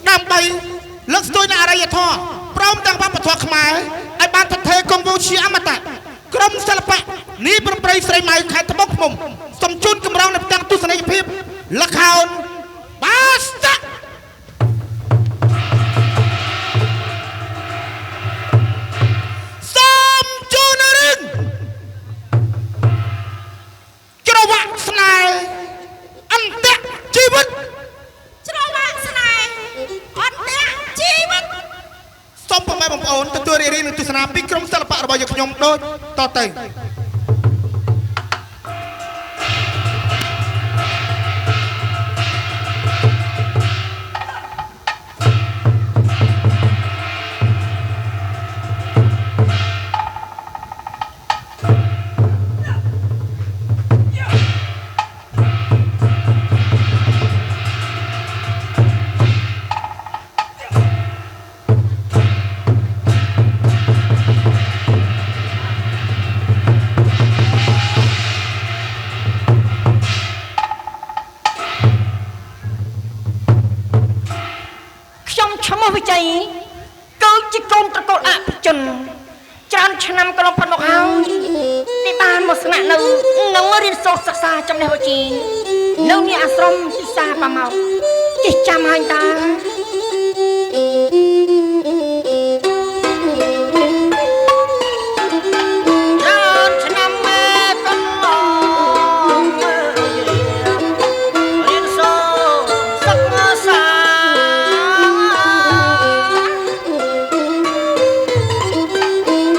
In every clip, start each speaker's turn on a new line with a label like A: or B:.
A: ដើម្បីលើកស្ទួយនូវអរិយធម៌ព្រមទាំងវប្បធម៌ខ្មែរឲ្យបានថិតថេរគង់វង្សជាអមតៈក្រុមសិល្បៈនីប្រព្រៃស្រីម៉ៅខេត្តត្បូងឃ្មុំសូមជូនកម្រងនៅផ្ទាំងទស្សនីយភាពល្ខោនបាសាក់សូមជូនរឿងច្រវាក់ស្នេហ៍អន្តៈជីវិត
B: ច្រវាក់ស្នេហ៍អន្តៈជីវិត
A: សូមពុកម៉ែបងប្អូនទទួលរីករាយនឹងទស្សនាពីក្រុមសិល្បៈរបស់យើងខ្ញុំដូចតទៅ
C: ខ្ញុំឈ្មោះវិជ័យគឺជាកូនត្រកូលអភិជនច្រើនឆ្នាំកន្លងផុតមកហើយនេះបានមកស្នាក់នៅនិងរៀនសូត្រសិក្សាចំណេះវិជ្ជានៅនេះអាស្រមពិសាបាមកចេះចាំហើយតាច្រើនឆ្នាំមេកន្លងរៀនសូត្រសិក្សា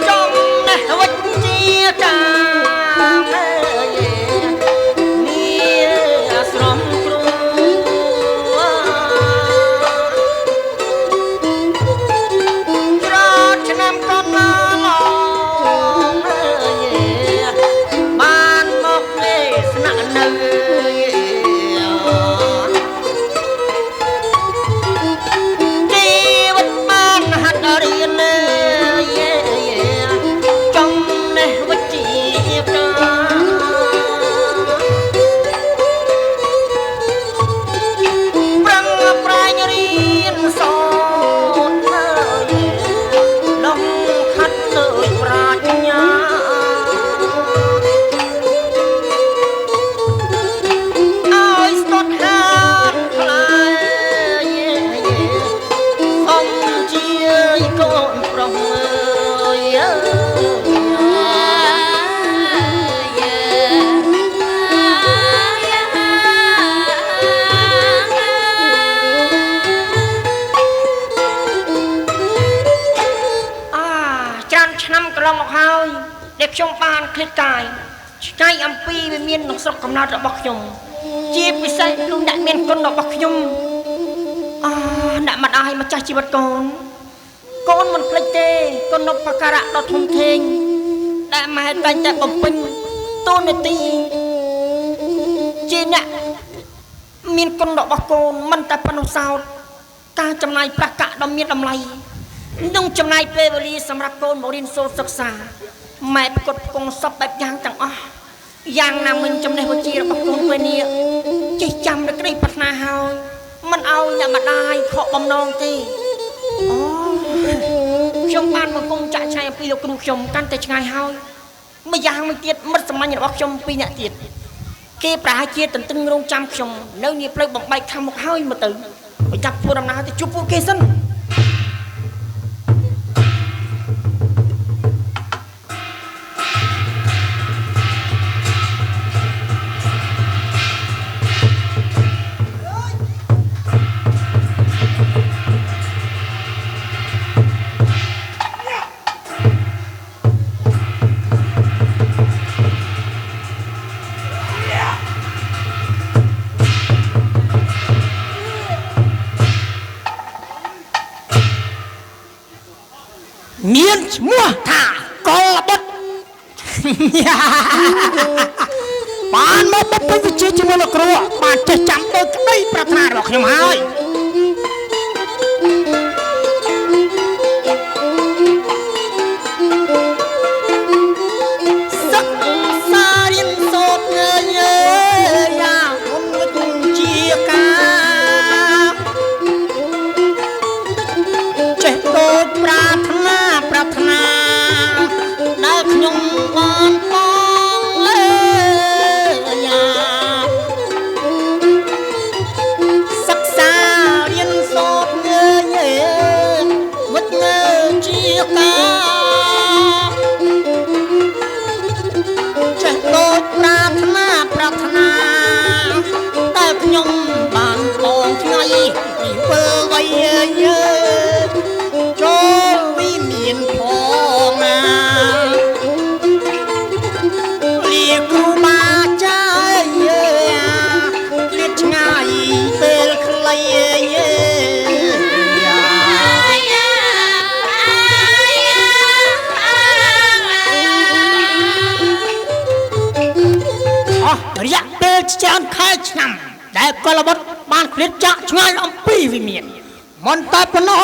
C: ចំណេះវិជ្ជាកានេះអាស្រមគ្រូច្រើនឆ្នាំកន្លងបានមកនេះស្នាក់នៅ ជីវិតបានហាត់រៀនចំណេះវិជ្ជាការប្រឹងប្រែងរៀនសូត្រលំខាត់លើប្រាជ្ញា ឲ្យស្ទាត់ហានខ្លាយ សុំជាកូនប្រុសអើយអាច្រើនឆ្នាំកន្លងមកហើយដែលខ្ញុំបានឃ្លាតកាយឆ្ងាយអំពីវិមានក្នុងស្រុកកំណើតរបស់ខ្ញុំ ជាពិសេសគឺអ្នកមានគុណរបស់ខ្ញុំអអ្នកម្ដាយម្ចាស់ជីវិតកូន កូនមិនភ្លេចទេគុណូបការៈដ៏ធំធេងដែលម៉ែតែងតែបំពេញតួនាទីជាអ្នកមានគុណរបស់កូនមិនតែប៉ុណ្ណោះសោតការចំណាយប្រាក់កាក់ដ៏មានតម្លៃនិងចំណាយពេលវេលាសម្រាប់កូនមករៀនសូត្រសិក្សាម៉ែផ្គត់ផ្គង់សពបែបយ៉ាងទាំងអស់យ៉ាងណាមិញចំណេះវិជ្ជារបស់កូនពេលនេះចេះចាំនៅក្តីប្រាថ្នាហើយមិនឲ្យអ្នកម្ដាយខកបំណងទេអូខ្ញុំបានមកគុំចាក់ឆាយអំពីលោកគ្រូខ្ញុំកាន់តែឆ្ងាយហើយម្យ៉ាងមួយទៀតមិត្តសាមញ្ញរបស់ខ្ញុំពីរនាក់ទៀតគេប្រហែលជាទន្ទឹងរង់ចាំខ្ញុំនៅនេះផ្លូវបំបែកខាងមុខហើយមើលទៅឲ្យចាប់ធ្វើដំណើរទៅជួបពួកគេសិន មានឈ្មោះថាកុលបុត្រ បានមកបំពេញវិជ្ជាជាមួយលោកគ្រូបានចេះចាំដោយក្តីប្រាថ្នារបស់ខ្ញុំហើយ សិក្សារៀនសូត្រយ៉ាងគុណវិជ្ជាការ
D: ចូលវិមានផងណាលាគ្រូបាចារ្យឃ្លាតឆ្ងាយពេលខ្លីអស់រយៈពេលច្រើនខែឆ្នាំដែលកុលបុត្របានឃ្លាតចាកឆ្ងាយអំពីវិមានមិនតែប៉ុណ្ណោះ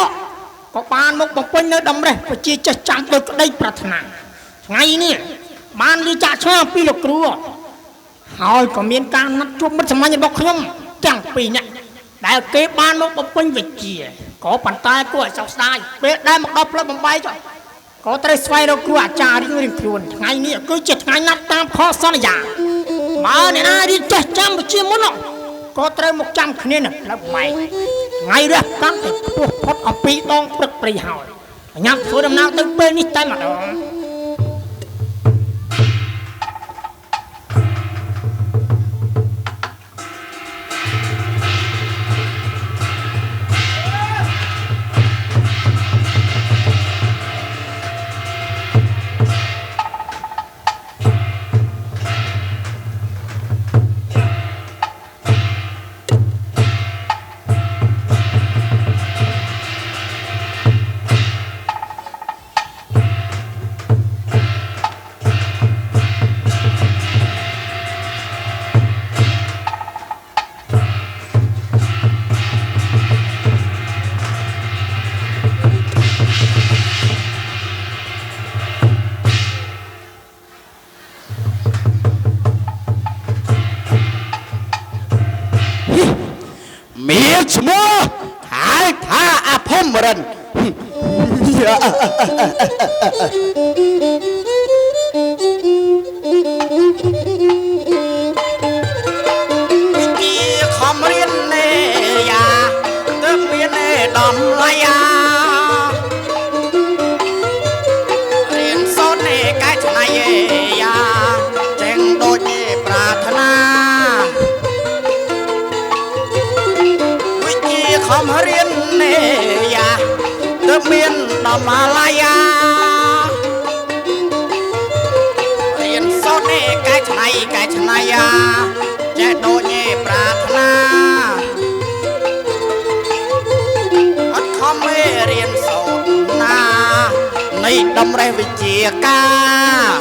D: ក៏បានមកបំពេញនៅតម្រេះប្រជាចេះចាំដោយក្តីប្រាថ្នាថ្ងៃនេះបានលឺចាកឆ្ងាយអំពីលោកគ្រូហើយក៏មានការណាត់ជួបមិត្តសម្លាញ់របស់ខ្ញុំទាំងពីរនាក់ដែលគេបានមកបំពេញវិជ្ជាក៏ប៉ុន្តែគួរឲ្យសោកស្ដាយពេលដែលមកដល់ផ្លូវបំបែកក៏ត្រូវស្វែងរកគ្រូអាចារ្យរៀងៗខ្លួនថ្ងៃនេះគឺជាថ្ងៃណាត់តាមខសន្យាបើអ្នកណារៀនចេះចាំវិជ្ជាមុនក៏ត្រូវមកចាំគ្នានៅផ្លូវបែកថ្ងៃរះកាន់តែខ្ពស់ផុតអំពីដងព្រឹកព្រៃហើយញ៉ាំធ្វើដំណើរទៅពេលនេះតែម្ដង
E: មានឈ្មោះហៅថាអភមរិនវិជាខំរៀននេយ៉ាទើបមានដំឡៃយ៉ារៀនសូត្រនេកែច្នៃយ៉ាចេងដូចប្រាថ្នាខំរៀននេយ៉ាទើបមានដំឡៃយ៉ារៀនសូត្រនេកែច្នៃកែច្នៃយ៉ាចេះដូចប្រាថ្នាអត់ខំរៀនសូត្រណានៃតម្រេះវិជ្ជាការ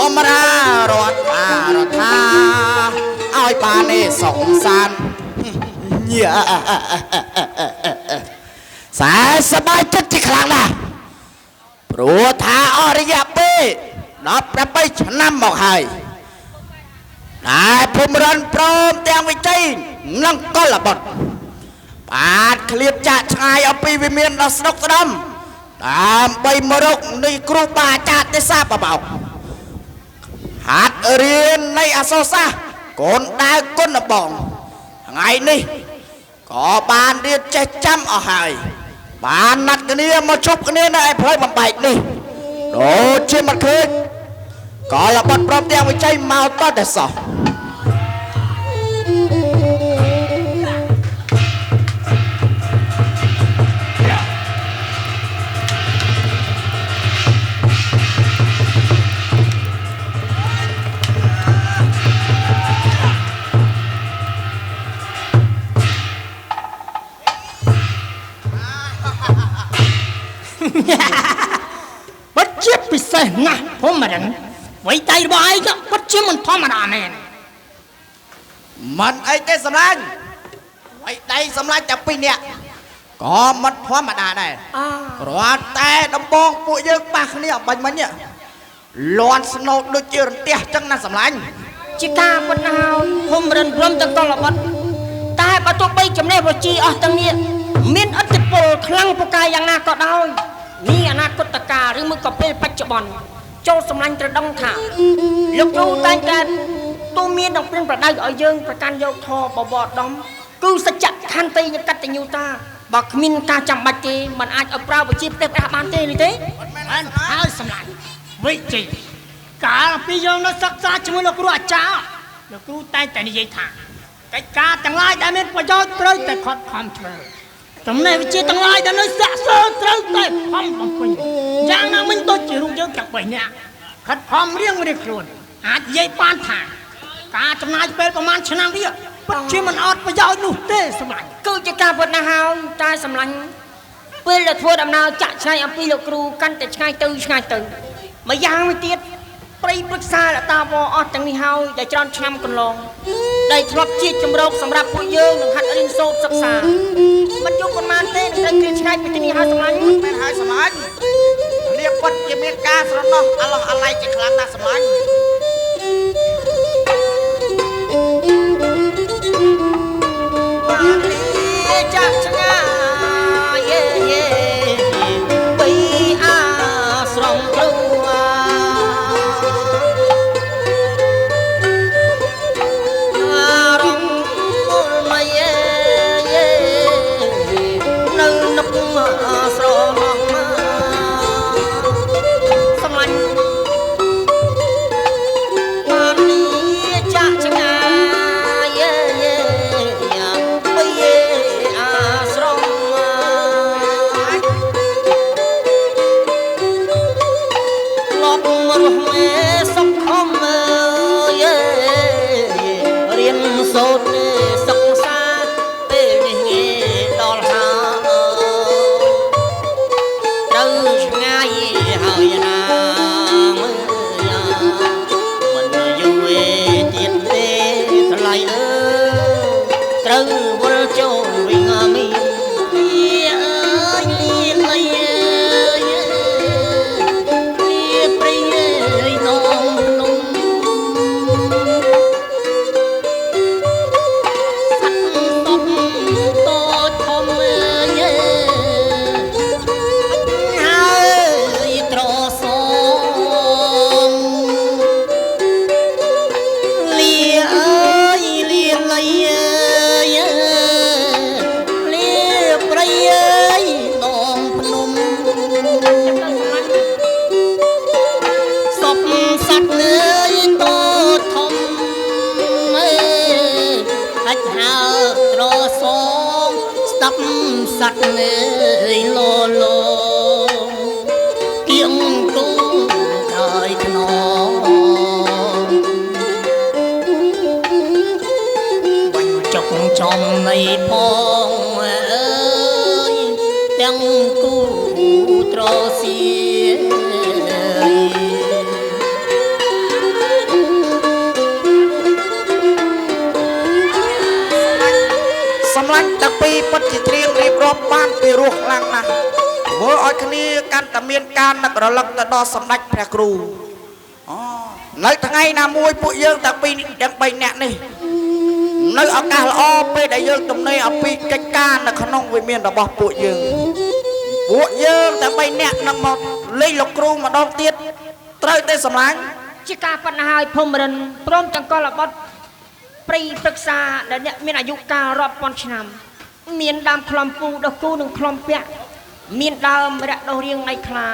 E: បំរើរដ្ឋារដ្ឋាឲ្យបានឯសង្សារសែសប្បាយចិត្តជាខ្លាំងណាស់ព្រោះថាអស់រយៈពេល18ឆ្នាំមកហើយតែភូមិរិនព្រមទាំងវិជ័យនិងកុលបុត្របានឃ្លាតចាកឆ្ងាយអំពីវិមានដ៏ស្ដុកស្ដំដើម្បីមករកនៃគ្រូបាអាចារ្យទេសាបបោកហាត់រៀននៃអក្សរសាស្ត្រកូនដាវគុណបងថ្ងៃនេះក៏បានរៀនចេះចាំអស់ហើយបានណាត់គ្នាមកជួបគ្នានៅឯផ្លូវបំបែកនេះដូចជាមិនឃើញក៏ល្បិតព្រមទាំងវិជ័យមកតតែសោះ
D: ពិតជាពិសេសណាស់ភូមិរិនវៃដៃរបស់ឯងពិតជាមិនធម្មតាមែន
E: មិនអីទេសម្លាញ់វៃដៃសម្លាញ់តែពីរនាក់ក៏មិនធម្មតាដែរគ្រាន់តែដំបងពួកយើងប៉ះគ្នាអបាញ់មិញនេះលាន់ស្នោតដូចជារន្ទះចឹងណាសម្លាញ់
C: ជាការប៉ុណ្ណាហើយភូមិរិនព្រមទាំងកលបុត្រតែបើទោះបីចំណេះវិជ្ជាអស់ទាំងនេះមានឥទ្ធិពលខ្លាំងពូកែយ៉ាងណាក៏ដោយនេះអនាគតកាលឬមួយក៏ពេលបច្ចុប្បន្នចូលសម្លាញ់ត្រដងថាលោកគ្រូតែងតែទូមាននឹងព្រិនប្រដៅឲ្យយើងប្រកាន់យកធម៌បវរដំគឺសច្ចខន្តីកតញ្ញូតាបើគ្មានការចាំបាច់ទេมันអាចឲ្យប្រើវិជាផ្ទះផ្ទះបានទេឬទេ
D: មែនហើយសម្លាញ់វិជាកាលពីយើងនៅសិក្សាជាមួយលោកគ្រូអាចារ្យលោកគ្រូតែងតែនិយាយថា កិច្ចការទាំងឡាយដែលមានប្រយោជន៍ត្រូវតែខត់ខំធ្វើចំណេះវិជ្ជាទាំងឡាយដែលនៅសាក់សើត្រូវតែខំបំពេញយ៉ាងណាមិញដូចជារូបយើងទាំង3នាក់ខិតខំរៀងរៀងខ្លួនអាចនិយាយបានថាការចំណាយពេលប្រហែលឆ្នាំនេះពិតជាមិនអត់ប្រយោជន៍នោះទេសម្លាញ់
C: គឺជាការពិតណាស់ហើយតែសម្លាញ់ពេលដែលធ្វើដំណើរចាក់ឆ្ងាយអំពីលោកគ្រូកាន់តែឆ្ងាយទៅឆ្ងាយទៅម្យ៉ាងមួយទៀតព្រៃព្រឹក្សាលតាវអស់ទាំងនេះហើយដែលច្រើនឆ្នាំកន្លងដែលធ្លាប់ជាជំរកសម្រាប់ពួកយើងនឹងហាត់រៀនសូត្រសិក្សាមិនយូរប៉ុន្មានទេនឹងត្រូវគ្រាឆ្ងាយពីទីនេះហើយសម្លាញ់
E: មែនហើយសម្លាញ់នេះពិតជាមានការស្រណោះអាឡោះអាល័យជាខ្លាំងណាស់សម្លាញ់
C: បានលាចាក់ឆ្ងាយយេយេពីអាស្រមគ្រូអារម្មណ៍មលមយេយេនៅនឹកស្រណោះសម្លាញ់បានលាចាក់ឆ្ងាយយេយេពីអាស្រមលប់រស់មេសុខខំយេរៀនសូត្រសិក្សាពេលនេះងាដល់ហើយត្រូវឆ្ងាយហើយណាមើលមិនយូរទៀតទេថ្លៃអើត្រូវវិលចូលវិញមានអើយលីលីលីព្រៃនងនំសត្វតបតូចធំអើយហើយត្រសងលីអើយលីលីលីព្រៃដងភ្នំសពសត្វអើយតូចធំអើយហាច់ហើត្រសងស្ដាប់សត្វអើយលលគៀងគូដោយខ្នងបាញ់ចុកចំនៃផងអើយទាំងគូត្រសៀ
E: សម្លាញ់ទាំងពីរពិតជាច្រៀងរៀបរាប់បានពីរោះខ្លាំងណាស់ធ្វើឲ្យគ្នាកាន់តែមានការនឹករលឹកទៅដល់សម្ដេចព្រះគ្រូអូនៅថ្ងៃណាមួយពួកយើងទាំងពីរទាំង3នាក់នេះនៅឱកាសល្អពេលដែលយើងទំនេរអំពីកិច្ចការនៅក្នុងវិមានរបស់ពួកយើងពួកយើងទាំង3នាក់នឹងមកលេងលោកគ្រូម្ដងទៀតត្រូវទេសម្លាញ់
C: ជាការប៉ុណ្ណាហើយភូមិរិនព្រមទាំងកលបុត្រព្រៃព្រឹក្សាដែលអ្នកមានអាយុកាលរាប់ពាន់ឆ្នាំមានដើមខ្លំពូដោះគូនិងខ្លំពាក់មានដើមរៈដោះរៀងណៃខ្លា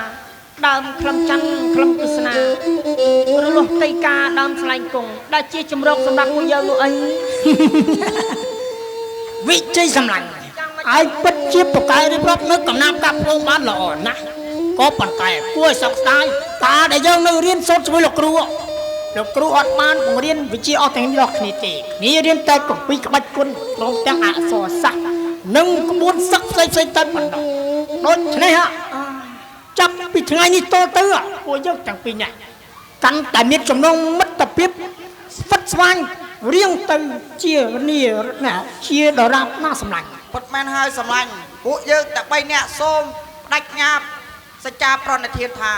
C: ដើមខ្លំច័ន្ទខ្លំកឹស្នារលាស់កៃកាដើមស្លែងគង់ដែលជាជំរកសម្រាប់ពួកយើងនោះអី
D: វិជ័យសម្លាញ់ឯងពិតជាប្រកែរៀបរាប់នៅកំណាប់កាប់ព្រងបានល្អណាស់ក៏ប៉ុន្តែគួរឲ្យសោកស្ដាយតាដែលយើងនៅរៀនសូត្រជាមួយលោកគ្រូលោកគ្រូអត់បានបង្រៀនវិជ្ជាអស់ទាំងនេះដល់គ្នាទេគ្នារៀនតែគម្ពីរក្បាច់គុណព្រមទាំងអក្សរសាស្ត្រនិងក្បួនសឹកផ្សេងៗតែប៉ុណ្ណោះដូច្នេះចាប់ពីថ្ងៃនេះតទៅពួកយើងទាំងពីរនាក់កាន់តែមានចំណងមិត្តភាពស្វិតស្វាញរៀងទៅជានីណាជាដរាបណាសម្លាញ់
E: ពិតមែនហើយសម្លាញ់ពួកយើងតែ3នាក់សូមបដិញ្ញាសច្ចាប្រណិធានថា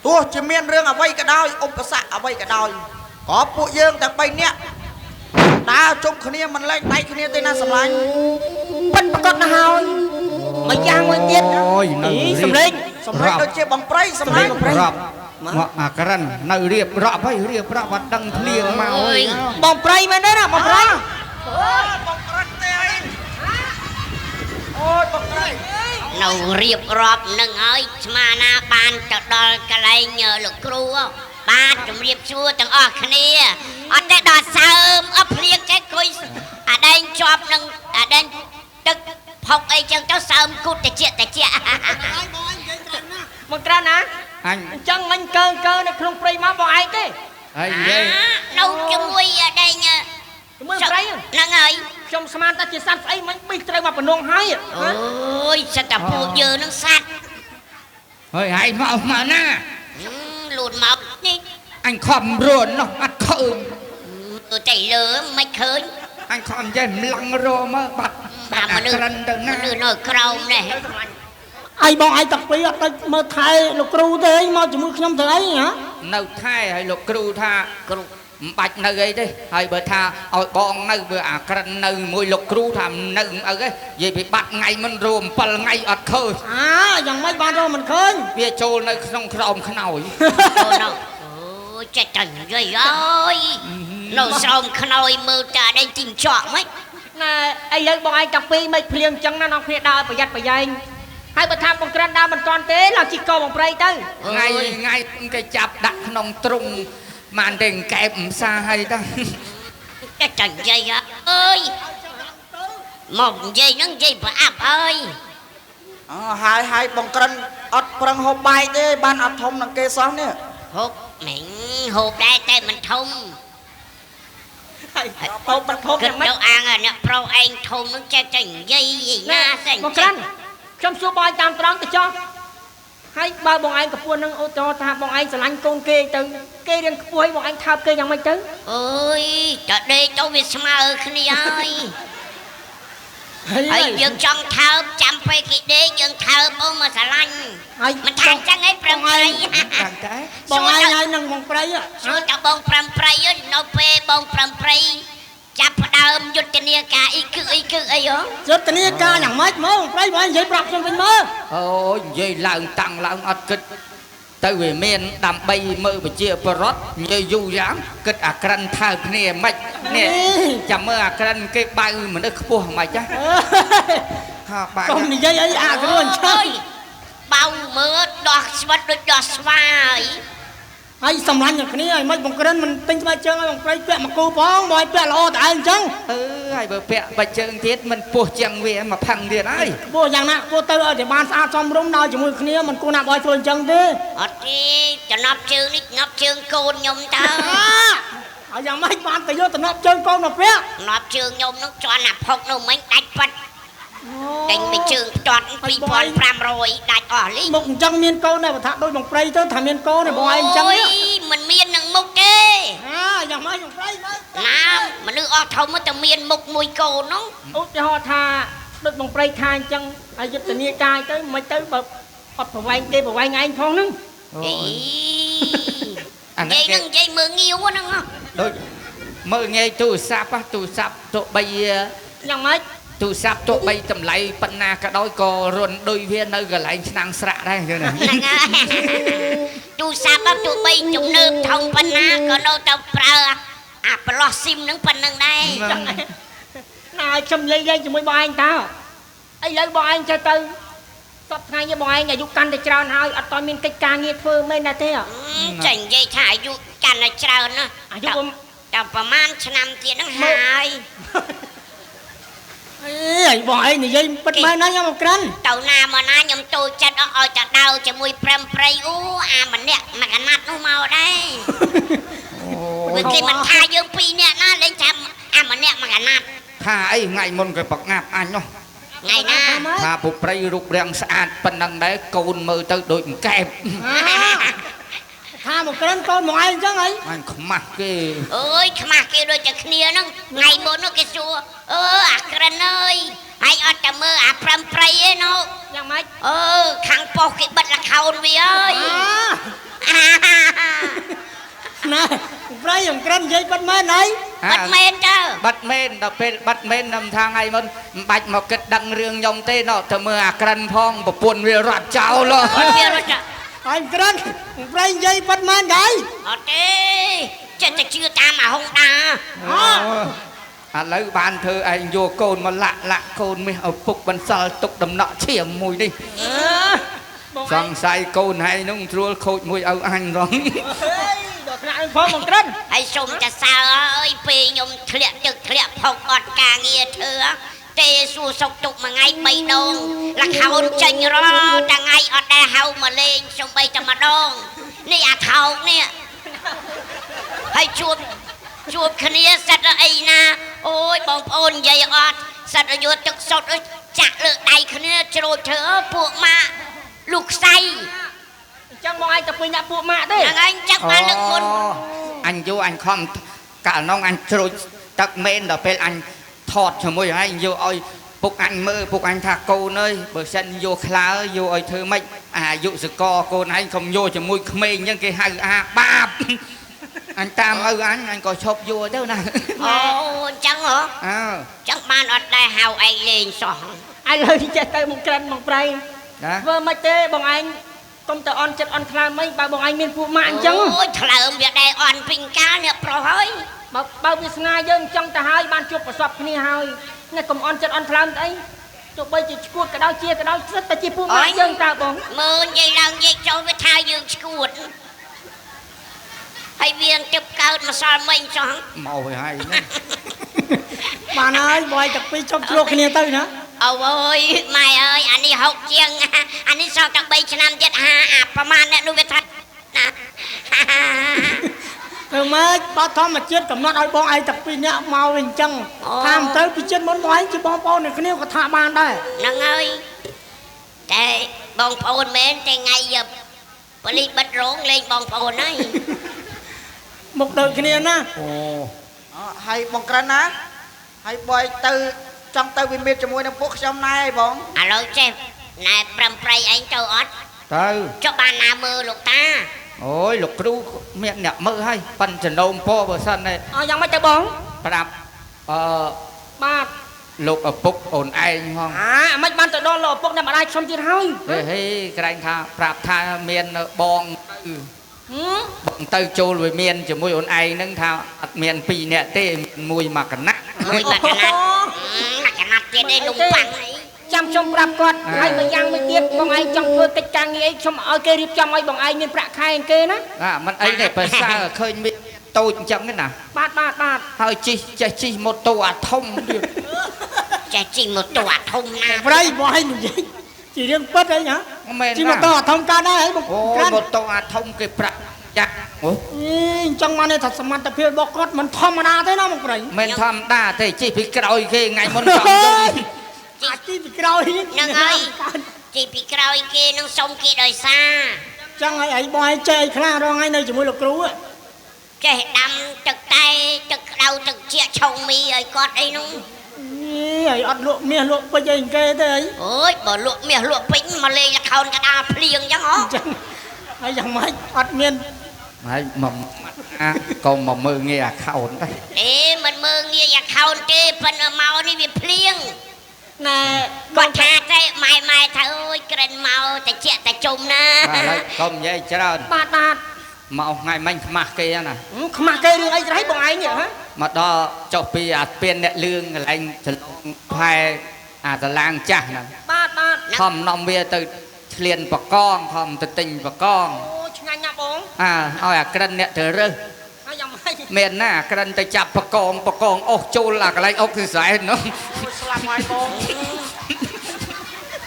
E: ទោះជាមានរឿងអ្វីក៏ដោយឧបសគ្គអ្វីក៏ដោយក៏ពួកយើងតែ3នាក់ដើរជុំគ្នាមិនលែងដៃគ្នាទេណាសម្លាញ់
C: ពិតប្រកបណាស់ហើយមួយយ៉ាងមួយទៀត
F: អូយនៅ
D: សម្លេង
E: សម្លេងដូចជាបងប្រៃសម្លេង
F: បងប្រៃរាប់មកអាក្រិននៅរៀបរាប់ហើយរៀបរាប់អត់ដឹងភ្លៀងមកអើយ
C: បងប្រៃមែនទេណាបងប្រៃ
E: អូយបងក្រិនទេអីអូយបងប្រៃ
G: នៅរៀបរាប់នឹងហើយស្មាណាបានទៅដល់កន្លែងលោកគ្រូបាទជំរាបសួរទាំងអស់គ្នាអត់ទេដល់សើមអត់ភ្លៀងចេះ ចេះគុយអាដែងជាប់នឹងអាដែងទឹកផុកអីចឹងទៅសើមគូតតិចតិច
C: មកក្រានណា
F: អញ
C: អញ្ចឹងមិញកើកើនៅក្នុងព្រៃមកបងឯងទេ
F: ហើយនិយាយ
G: នៅជាមួយអាដែង
C: ជាមួយព្រៃ
G: ហ្នឹងហើយ
C: ខ្ញុំស្មានតែជាសត្វស្អីមិញប៊ីត្រូវមកបំណងហើយ
G: អូយសិតតែពួកយើងនឹងសត្វ
F: ហើយហើយមកមកណា
G: លូនមកនេះ
F: អញខំរននោះអត់ឃើញ
G: តែលើមិនឃើញ
F: អញខំចេះម្លឹងរមើលបាត់បាត់អាក្រិនទៅណា
G: មនុស្សនៅក្រោមនេះ
D: អីបងឯងតាំងពីអត់ទៅមើលថែលោកគ្រូទេអីមកជាមួយខ្ញុំទៅអីហ៎
F: នៅថែហើយលោកគ្រូថា
G: គ្រូ
F: មិនបាច់នៅអីទេហើយបើថាឲ្យបងនៅបើអាក្រិននៅមួយលោកគ្រូថានៅអីទេនិយាយពីបាត់ថ្ងៃមិនរួម7ថ្ងៃអត់ឃើញ
D: អាយ៉ាងម៉េចបានរកមិនឃើញ
F: វាចូលនៅក្នុងក្រោមខ្នើយ
G: អូណូអូចេះតែនិយាយអើយនៅស្រោមខ្នើយមើលតាដេញទីចក់ហ្មង
C: ណែឥឡូវបងឯងតាំងពីមិនភ្លៀងចឹងណានាំគ្នាដើរប្រយ័ត្នប្រយែងហើយបើថាបងក្រិនដើរមិនតាន់ទេឡើងជីកបងព្រៃទៅ
F: ថ្ងៃថ្ងៃគេចាប់ដាក់ក្នុងទ្រុងបានតែកែបអំសាហើយតា
G: ចេះតែនិយាយអើយមកនិយាយហ្នឹងនិយាយប្រអាប់ហើយ
E: អូហើយហើយបងក្រិនអត់ប្រឹងហូបបាយទេបានអត់ធំនឹងគេសោះនេះ
G: ហូបមិញហូបដែរតែមិនធំ
C: ហើយហូបមិនធំយ៉ាងម៉េច
G: គិតទៅអាងអ្នកប្រុសឯងធំនឹងចេះតែនិយាយណាស្អី
C: បងក្រិនខ្ញុំសួរបងឯងតាមត្រង់ទៅចោះហើយបើបងឯងកពួននឹងអូតថាបងឯងស្រឡាញ់កូនគេទៅគេរៀនខ្ពស់ឲ្យបងឯងថើបគេយ៉ាងម៉េចទៅ
G: អើយតដេកទៅវាស្មើគ្នាហើយហើយយើងចង់ថើបចាំពេលគេដេកយើងថើបអូមកស្រឡាញ់
D: ហើយ
G: មិនថាចឹងឯងប្រឹងព្រៃ
F: តាមតែ
D: បងឯងហើយនឹងបងព្រៃ
G: សួរតបងប្រឹងព្រៃនៅពេលបងប្រឹងព្រៃចាប់ផ្ដើមយុទ្ធនាការអីគឺអីគឺអីហ៎
D: យុទ្ធនាការយ៉ាងម៉េចមើលបងព្រៃបងនិយាយប្រាប់ខ្ញុំវិញមើល
F: អូនិយាយឡើងតាំងឡើងអត់គិតទៅវាមានដើម្បីមើលប្រជាប្រដ្ឋនិយាយយូរយ៉ាងគិតអាក្រិនថើបគ្នាមិននេះចាំមើលអាក្រិនគេបៅមនុស្សខ្ពស់មិនចាហាបា
D: កុំនិយាយអីអាគ្រួអញ្ចឹង
G: បៅមើលដោះស្វិតដូចដោះស្វាយ
D: ហើយសម្លាញ់នឹងគ្នាហើយមិនបងក្រិនមិនទិញស្បែកជើងឲ្យបងព្រៃពាក់មកគូផងបងឲ្យពាក់ល្អតែឯងអញ្ចឹង
F: អឺហើយបើពាក់បាច់ជើងទៀតមិនពោះជាងវាមកផឹងទៀតហើយ
D: ពោះយ៉ាងណាពោះទៅឲ្យតែបានស្អាតសមរម្យដល់ជាមួយគ្នាមិនគួរណាបងឲ្យធ្វើអញ្ចឹងទេ
G: អត់ទេតំណប់ជើងនេះតំណប់ជើងកូនខ្ញុំតើ
D: ហើយយ៉ាងម៉េចបានទៅយកតំណប់ជើងកូនមកពាក់
G: តំណប់ជើងខ្ញុំនឹងជន់អាផុកនោះមិញដាច់ប៉ាត់ទិញមួយជើងផ្ទាត់2500ដាច់អស់លី
D: មុខអញ្ចឹងមានកូនដែរបើថាដូចបងព្រៃទៅថាមានកូនដែរបងឯងអញ្ចឹង
G: នេះមិនមាននឹងមុខទេ
D: អាយ៉ាងម៉េចបងព្រៃ
G: ណាមនុស្សអស់ធំទៅមានមុខមួយកូននោះ
C: ឧទាហរណ៍ថាដូចបងព្រៃថាអញ្ចឹងហើយយុទ្ធនាការទៅមិនទៅបើអត់ប្រវែងគេប្រវែងឯងផងហ្នឹង
G: អីនិយាយនឹងនិយាយមើងងាវហ្នឹង
F: ដូចមើងងាយទូរស័ព្ទទូរស័ព្ទទោះបី
C: យ៉ាងម៉េច
F: ទូរស័ព្ទទោះបីតម្លៃប៉ុណ្ណាក៏ដោយក៏រុនដូចវានៅកន្លែងឆ្នាំងស្រាក់ដែរចឹងណា
G: ហ្នឹងហើយទូរស័ព្ទទោះបីជំនឿធំប៉ុណ្ណាក៏នៅតែប្រើអាប្រឡោះស៊ីមហ្នឹងប៉ុណ្្នឹងដែរ
C: ណាខ្ញុំនិយាយជាមួយបងឯងតើឥឡូវបងឯងចេះទៅសប្តាហ៍ថ្ងៃនេះបងឯងអាយុកាន់តែច្រើនហើយអត់តមានកិច្ចការងារធ្វើមែនដែរទេ
G: ចេះនិយាយថាអាយុកាន់តែច្រើនណា
C: អាយុ
G: តែប្រហែលឆ្នាំទៀតហ្នឹងហើយ
D: អីបងឯងនិយាយពិតមែនណាខ្ញុំក្រិន
G: ទៅណាមកណាខ្ញុំទូចិត្តអស់ឲ្យតែដើរជាមួយព្រឹមព្រៃអូអាម្នាក់មួយកណាត់នោះមកដែរអូគេមិនថាយើងពីរនាក់ណាលេងចាំអាម្នាក់មួយកណាត់
F: ថាអីថ្ងៃមុនគេប្រងាប់អញនោះ
G: ថ្ងៃណា
F: ថាពុព្រៃរូបរាងស្អាតប៉ុណ្ណឹងដែរកូនមើលទៅដូចកែប
D: ថាមកក្រិនកូនមកឯងអញ្ចឹងអី
F: អញខ្មាស់គេ
G: អើយខ្មាស់គេដូចតែគ្នាហ្នឹងថ្ងៃមុននោះគេសួរអឺអាក្រិនអើយហើយអត់តែមើលអាប្រឹមព្រៃឯណូ
C: យ៉ាងម៉េច
G: អឺខាងប៉ុស្តិ៍គេបិទល្ខោនវាអើយ
D: ណែព្រៃអង្ក្រិននិយាយបិទមែនអី
G: បិទមែនតើ
F: បិទមែនដល់ពេលបិទមែននឹងថាថ្ងៃមុនមិនបាច់មកគិតដឹងរឿងខ្ញុំទេណទៅមើលអាក្រិនផងប្រពន្ធវារត់ចោល
G: វារត់ចោល
D: ហើយក្រិនព្រៃនិយាយបិទមែនដែរ
G: អត់ទេចិត្តតែជឿតាមអាហុងដា
F: ឥឡូវបានធ្វើឯងយកកូនមកលាក់លាក់កូនមាសឪពុកបន្សល់ទុកដំណក់ឈាមមួយនេះសង្ស័យកូនឯងនោះស្រួលខូចមួយឪអញរង
C: ដល់ថ្នាក់
D: ផងបងក្រិន
G: ហើយសុំតែសើអើយពេលខ្ញុំធ្លាក់ទឹកធ្លាក់ផុកអត់ការងារធ្វើទេសួរសុកទុកមួយថ្ងៃ3ដងលខោនចេញរាល់ថ្ងៃអត់ដែលហៅមកលេងសំបីតែម្ដងនេះអាថោកនេះហើយជួបគ្នាសិតអីណាអូយបងប្អូននិយាយអត់សិតយកទឹកសុទ្ធចាក់លើដៃគ្នាជ្រូចធ្វើពួកម៉ាក់លុកខ្សៃ
C: អញ្ចឹងបងឯងទៅពេញដាក់ពួកម៉ាក់ទេ
G: ហ្នឹងឯងចឹងបានលើកមុន
F: អញយកអញខំកាលនោះអញជ្រូចទឹកមែនដល់ពេលអញថតជាមួយហើយយកឲ្យពុកអញមើលពុកអញថាកូនអើយបើសិនយកខ្លើយកឲ្យធ្វើម៉េចអាយុសកកូនឯងកុំយកជាមួយក្មេងអញ្ចឹងគេហៅអាបាបអញតាមឪអញក៏ឈប់យកទៅណា
G: អូអញ្ចឹងហ៎
F: អើ
G: ចឹងបានអត់ដែរហៅឯងលេងសោះ
C: ឥឡូវចេះទៅមកក្រិនមកប្រៃធ្វើមិនទេបងឯងកុំទៅអន់ចិត្តអន់ថ្លើមអីបើបងឯងមានពួកម៉ាក់អញ្ចឹង
G: អូយថ្លើមវាដែរអន់ពីកាលអ្នកប្រុសហើយ
C: បើវាសនាយើងចង់ទៅហើយបានជួបប្រសពគ្នាហើយនេះកុំអន់ចិត្តអន់ថ្លើមអីទោះបីជាឈួតក៏ដោយជាក៏ដោយសិតតែជាពួកម៉ាក់យើងតើបង
G: មើលនិយាយឡើងនិយាយចុះវាថាយើងឈួតហើយវាទឹកកើតម្សិលមិញចង់
F: មកវាហើយណា
D: បានហើយបងឯងទាំងពីរជប់ជ្លោះគ្នាទៅណា
G: អូអើយម៉ែអើយអានេះហុកជាងអានេះសល់តែ3ឆ្នាំទៀតហាអាប្រហែលអ្នកនោះវាថាណា
D: ធ្វើម៉េចបើធម្មជាតិកំណត់ឲ្យបងឯងទាំងពីរនាក់មកវិញអញ្ចឹងតាមទៅពីជាតិមុនបងឯងជាបងប្អូននឹងគ្នាក៏ថាបានដែរ
G: ហ្នឹងហើយតែបងប្អូនមែនតែថ្ងៃប៉ូលីសបិទរោងលេងបងប្អូនហើយ
D: មកដូចគ្នាណា
F: អូ
H: ហើយបងក្រិនណាហើយបងទៅចង់ទៅវិមានជាមួយនឹងពួកខ្ញុំណែបង
G: ឥឡូវចេះណែប្រំប្រៃឯងទៅអត់
F: ទៅ
G: ចុះបានណាមើលលោកតា
F: អូយលោកគ្រូមានអ្នកមើលហើយប៉ិនចំណូមពោបើសិនទេ
C: អយ៉ាងម៉េចទៅបង
F: ប្រាប់អឺ
C: បាទ
F: លោកឪពុកអូនឯងហង
C: អាមិនបានទៅដល់លោកឪពុកអ្នកម្ដាយខ្ញុំទៀតហើយ
F: ហេក្រែងថាប្រាប់ថាមានបងបងទៅចូលវិមានជាមួយអូនឯងហ្នឹងថាអត់មាន2នាក់ទេមួយមកកណាត់
G: មួយមកកណាត់មកកណាត់ទៀតឯងនំប៉័ងអី
C: ចាំខ្ញុំប្រាប់គាត់ហើយមួយយ៉ាងមួយទៀតបងឯងចង់ធ្វើកិច្ចការងារអីខ្ញុំឲ្យគេរៀបចំឲ្យបងឯងមានប្រាក់ខែគេណា
F: បាទមិនអីទេបើសើឃើញមានតូចអញ្ចឹងណា
C: បាទបាទបាទ
F: ហើយជិះចេះជិះម៉ូតូអាធំទៀត
G: ចេះជិះម៉ូតូអាធំណា
D: ប្រៃបងឯងនិយាយជារឿងពិតអីណាជិះម៉ូតូអាធំកើតដែរហីបង
F: អូម៉ូតូអាធំគេប្រាក់ចាក់អូ
D: អញ្ចឹងបានថាសមត្ថភាពរបស់គាត់មិនធម្មតាទេណាបងប្រៃ
F: មិនធម្មតាទេជិះពីក្រោយគេថ្ងៃមុនចង់យំ
D: អាជិះពីក្រោយ
G: ហ្នឹងហើយជិះពីក្រោយគេនឹងសុំគេដោយសារ
D: ចឹងហើយអីបងឯងចេះអីខ្លះរងថ្ងៃនៅជាមួយលោកគ្រូ
G: ចេះដាំទឹកតែទឹកក្តៅទឹកជាឆុងមីឲ្យគាត់អីនោះ
D: ហើយអត់លក់មាសលក់ពេជ្រអីគេទេអី
G: អូយបើលក់មាសលក់ពេជ្រមកលេងល្ខោនកដាលភ្លៀងចឹងហ៎
D: ចឹងហើយយ៉ាងម៉េចអត់មាន
F: ហើយមកកុំមកមើលងាយអាខោនដែរ
G: អេមិនមើលងាយអាខោនទេប៉ុន្តែមកនេះវាភ្លៀង
C: ណែ
G: គាត់ថាទេម៉ែម៉ែថាអើយក្រិនមកតែជាក់តែជុំណា
F: បាទហើយកុំនិយាយច្រើន
C: បាទបាទ
F: មកថ្ងៃមិញខ្មាស់គេណា
C: ខ្មាស់គេរឿងអីត្រៃបងឯងនេះហ៎
F: មកដល់ចុះពីអាស្ពានអ្នកលឿងកន្លែងចលងផែអាតឡាងចាស់ហ្នឹង
C: បាទបាទ
F: ខំនាំវាទៅឆ្លៀនបកងខំទៅទិញបកង
C: អូឆ្ងាញ់ណាស់បង
F: អាឲ្យអាក្រិនអ្នកទៅរើស
C: ហើយយ៉ាងម៉េច
F: មានណាអាក្រិនទៅចាប់បកងបកងអស់ចូលអាកន្លែងអុកស៊ីសែននោះ
H: ស្លាប់ហើយបង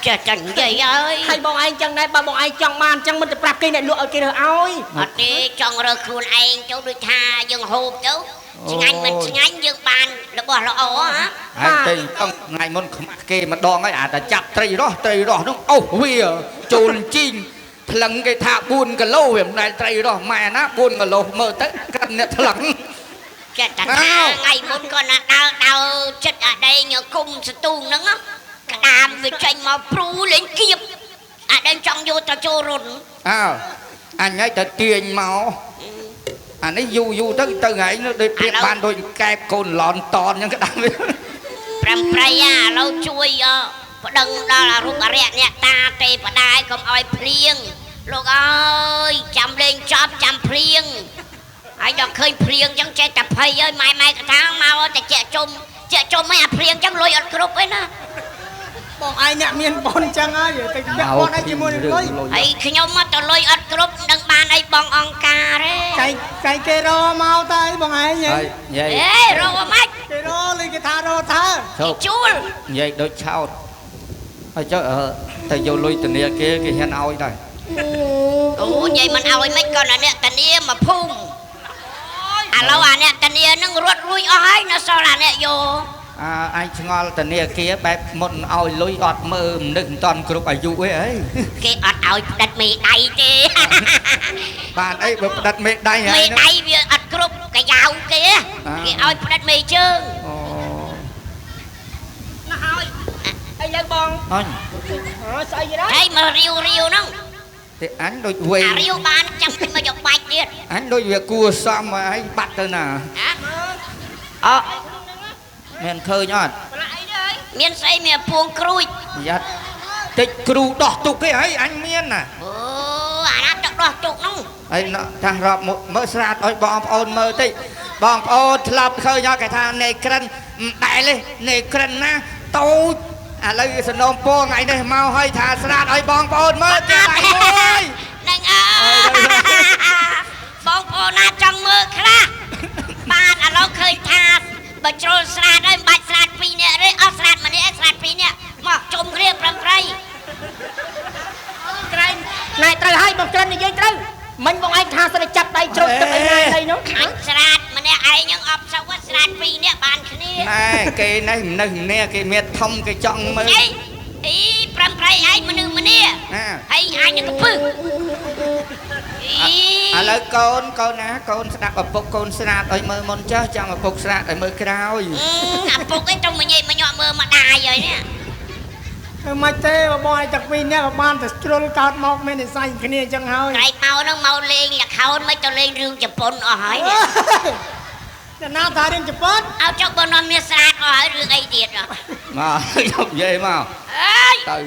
G: ចេះតែនិយាយហើយ
C: ហើយបងឯងចឹងដែរបើបងឯងចង់បានចឹងមិនទៅប្រាប់គេអ្នកលក់ឲ្យគេរើសឲ្យ
G: អត់ទេចង់រើសខ្លួនឯងចូលដូចថាយើងហូបទៅឆ្ងាញ់មិនឆ្ងាញ់យើងបានរបស់ល្អហ៎
F: ហើយទៅថ្ងៃមុនខ្មាស់គេម្ដងហើយអាតែចាប់ត្រីរស់ត្រីរស់នោះអូសវាចូលជីងថ្លឹងគេថា4គីឡូវាមិនដែលត្រីរស់ម៉ែណា4គីឡូមើលទៅក្រិនអ្នកថ្លឹង
G: ចេះតែថាថ្ងៃមុនក៏ណាដើរដើរចិត្តអាដែងគុំសទូងហ្នឹងក្តាមវាចេញមកព្រូលេងគៀបអាដែងចង់យកទៅចូលរុន
F: អើអញហើយទៅទាញមកអានេះយូរយូរទៅទៅថ្ងៃនោះដូចព្រៀបបានដូចកែបកូនឡនតនអញ្ចឹងក្តាមវា
G: ប្រាំប្រៃឥឡូវជួយប្តឹងដល់អរូបអរិយអ្នកតាទេបដាយកុំឲ្យភ្លៀងលោកអើយចាំលេងចប់ចាំភ្លៀងហើយដល់ឃើញភ្លៀងអញ្ចឹងចេះតែភ័យហើយម៉ែម៉ែកថាមកតែជាក់ជុំជាក់ជុំឯអាភ្លៀងអញ្ចឹងលុយអត់គ្រប់ឯណា
D: បងឯងអ្នកមានប៉ុនចឹងហើយទៅពាក់ប៉ុនឯងជាមួយនឹងលុយ
G: ហើយខ្ញុំមកទៅលុយអត់គ្រប់នឹងបានអីបងអង្គការទេ
D: កែកែគេរមកតើអីបងឯង
F: ហើយនិយាយ
G: អេរកមកម៉េច
D: គេរលុយគេថារថា
F: ឈប់
G: ជួល
F: និយាយដូចឆោតហើយចុះទៅយកលុយធនាគារគេហ៊ានឲ្យដែរ
G: អូនិយាយមិនឲ្យមិនក៏អ្នកតានីមកភូមិឥឡូវអាអ្នកតានីនឹងរត់រួចអស់ហើយនៅសល់អាអ្នកយក
F: អើអញឆ្ងល់ធនាគារបែបមុនឲ្យលុយអត់មើលមនុស្សមិនតាន់គ្រប់អាយុទេអី
G: គេអត់ឲ្យផ្ដិតមេដៃទេ
F: បានអីបើផ្ដិតមេដៃហើយ
G: មេដៃវាអត់គ្រប់កាយ៉ាវគេគេឲ្យផ្ដិតមេជើង
F: អូ
C: ណាស់ហើយអីលើបង
F: អញ
C: ស្អីដែរ
G: ហើយមករាវរាវហ្នឹង
F: ទេអញដូចវ័យ
G: អារាវបានចាំមកយកបាច់ទៀត
F: អញដូចវាគួសមហើយបាត់ទៅណាអមានឃើញអត់
G: មានស្អីមានពួងក្រួច
F: យ៉ាត់តិចគ្រូដោះទុកគេហើយអញមានណា
G: អូអាណាទឹកដោះទុកនោះ
F: ហើយថារាប់មើលស្រាតឲ្យបងប្អូនមើលតិចបងប្អូនធ្លាប់ឃើញអត់គេថានៃក្រិនមិនដែលទេនៃក្រិនណាតូចឥឡូវសនំពងថ្ងៃនេះមកហើយថាស្រាតឲ្យបងប្អូនមើលទៀតអីមួយ
G: ហ្នឹងអើបងប្អូនណាចង់មើលខ្លះបាទឥឡូវឃើញថាបើជ្រុលស្រាតហើយមិនបាច់ស្រាត2នាក់ទេអស់ស្រាតម្នាក់ស្រាត2នាក់មកជុំគ្នាប្រឹងប្រៃ
C: ក្រែងណែត្រូវហើយបងក្រិននិយាយត្រូវមិញបងឯងថាសិនតែចាប់ដៃជ្រុលទឹកអីណាអីនោះ
G: អញស្រាតម្នាក់ឯងនឹងអបសុខស្រាត2នាក់បានគ្នា
F: ណែគេនេះមនុស្សម្នាក់គេមានធំគេចង់មើល
G: អីអីប្រឹងប្រៃឯងមនុស្សម្នាក់ហើយអញនឹងកពឹស
F: ឥឡូវកូនកូនណាកូនស្ដាប់ឪពុកកូនស្រាតឲ្យមើលមុនចាស់ចាំឪពុកស្រាតឲ្យមើលក្រោយ
G: ឪពុកឯងទៅមកញែកមកញាក់មើលម្ដាយហើយនេះ
D: ធ្វើម៉េចទេបងឯងទាំងពីរនាក់បានតែជ្រុលកើតមកមាននិស័យគ្នាអញ្ចឹងហើយ
G: ក្រែងមកហ្នឹងមកលេងល្ខោនមិនទៅលេងរឿងជប៉ុនអស់ហើយនេះ
D: អ្នកណាថារឿងជប៉ុន
G: ឲ្យចុះបើនាំមានស្រាតអស់ហើយរឿងអីទៀត
F: មកយកនិយាយមក
G: អើយ
F: ទៅ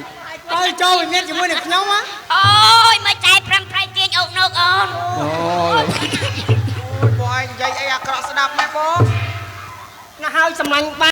D: ទៅចូលវិមានជាមួយនឹងខ្ញុំហ៎
G: អូយមិនតែប្រំប្រៃទាញអុកនោកអូន
F: អូយ
H: បងឯងនិយាយអីអាក្រក់ស្ដាប់ម៉េចបង
C: ណាស់ហើយសម្លាញ់